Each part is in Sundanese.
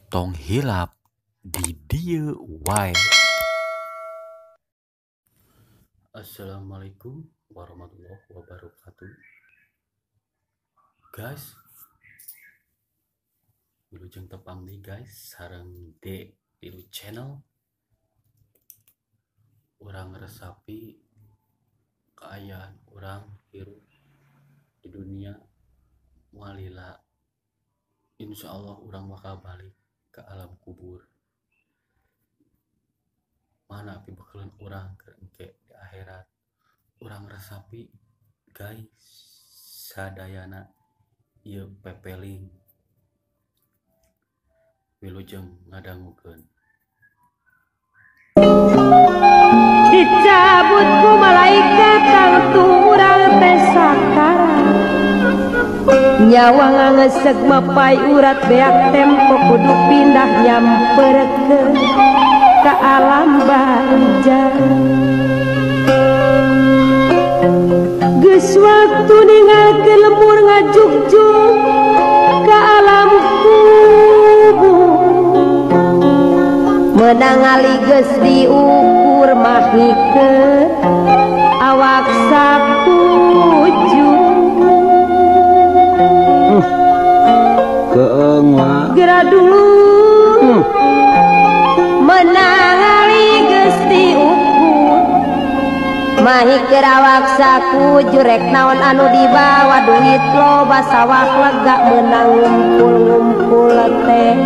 Tong hilap di dieu wae. Assalamualaikum warahmatullahi wabarakatuh. Guys, wilujeng tepang nih guys sareng D Tilu Channel. Urang resapi keayaan urang hirup di dunia walila. Insya Allah urang bakal balik ke alam kubur. Mana pibeukeun urang keur engke di akhirat. Urang resapi guys sadayana ieu pepeling. Wilujeng ngadangukeun. Dicabut ku malaikat tangtu urang teh sakarat. Nyawa ngangesek mapai urat beak tempo kudu pindah nyamperkeun ka alam barzah. Geus waktu ninggalkeun lembur ngajugjug ka alam kubur. Menang ali geus diukur mahikeun awak sapuju. Keeng wa Geura dulu menang ali geus diukur mahikeun awak sakuju. Rek naon anu dibawa duit loba sawah lega menang ngumpul-ngumpul teh.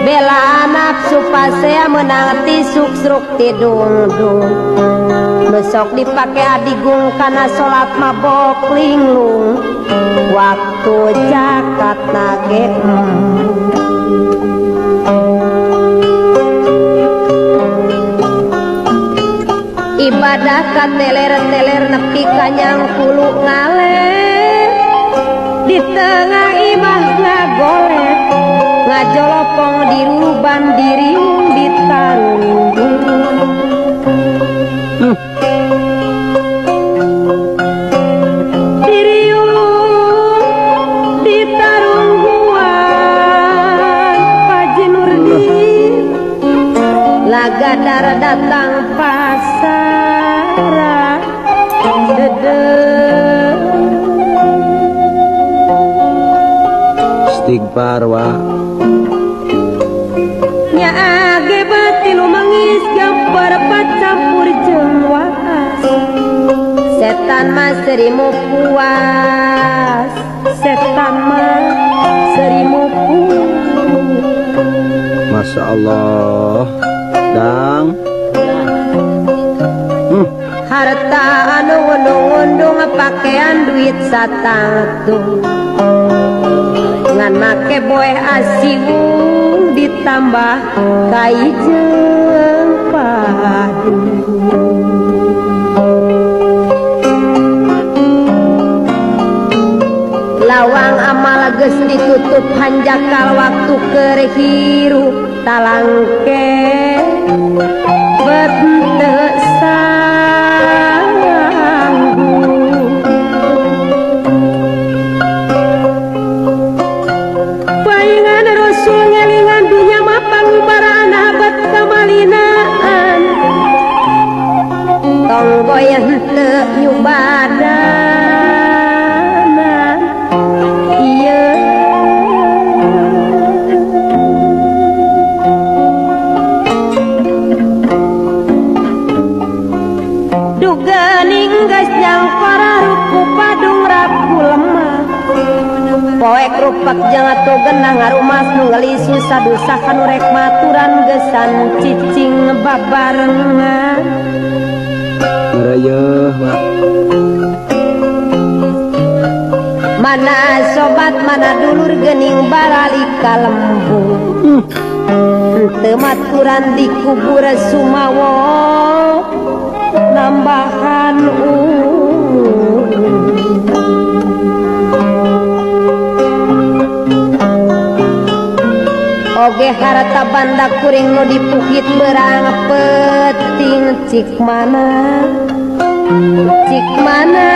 Bela nafsu pasea menang tisuk sruk tidungdung. Besok dipake adigung kana salat mabok linglung. Waktu zakat nage ibadah kateler-teler nepi kanyang kulu ngaler. Di tengah imah ngagolet ngajolopong diruban diriung ditarunggung. Diriung ditarungguan Paji Nurdin lagadar datang pasara dede. Istighfar wa nya age batilu mangis gambar campur jeung waas. Setan mah serimu puas, setan mah serimu puas. Masya Allah dang. Harta anu ngundung-ngundung pakaian duit satangtung. Ngan make boeh asiwung ditambah kai jeung padu. Lawang amal geus ditutup hanjakal waktu keur hirup talangke bet teu sanggup. Paingan Rasul ngelingan dunya mah pangubaraan abad kamalinaan. Tong goyah teu nyubadana ieu. Duga geus nyangkara ruku padung raku lemah. Poek rupak jeung atuh genah ngarumas nu ngeulis susah dusa kanu rek maturan gesan cicing babarengan. Ngarayeuh wa. Mana sobat mana dulur geuning barali ka lembur. Teu maturan dikubur sumawo nambahan Oge harta banda kuring nu dipukit berang peting cik mana cik mana.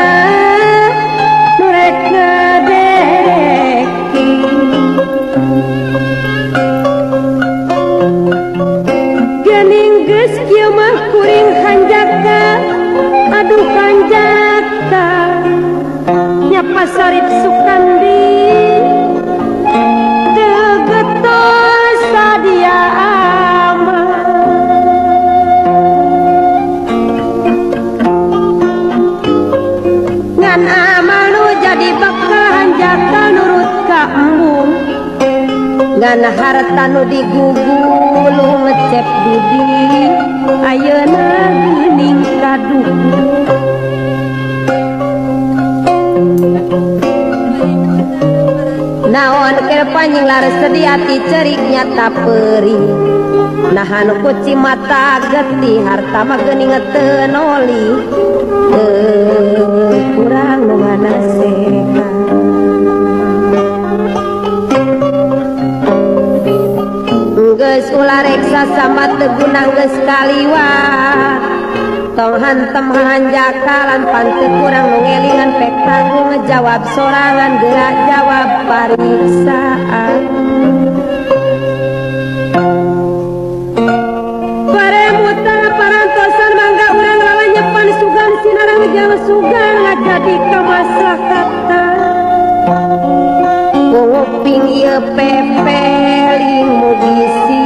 jadi bekal hanjakal nurut ka embung ngan harta nu digugulung ngecep Dudi ayeuna geuning kaduku. Naon keur panjing lares sedih ati cerik nyata perih nahan kuci mata getih harta mah geuning teu noli teu kurang nu nganasehan. Geus ulah reksa sama teu guna geus kaliwat tong hantem hanjakalan pan teu kurang nu ngelingan pek tanggung ngejawab sorangan gerak jawab pariksaan. Paremutan parantosan mangga urang lalanyepan sugan sinarang jang sugan ngajadi kamaslahatan. Nguping ieu pepeling mugi.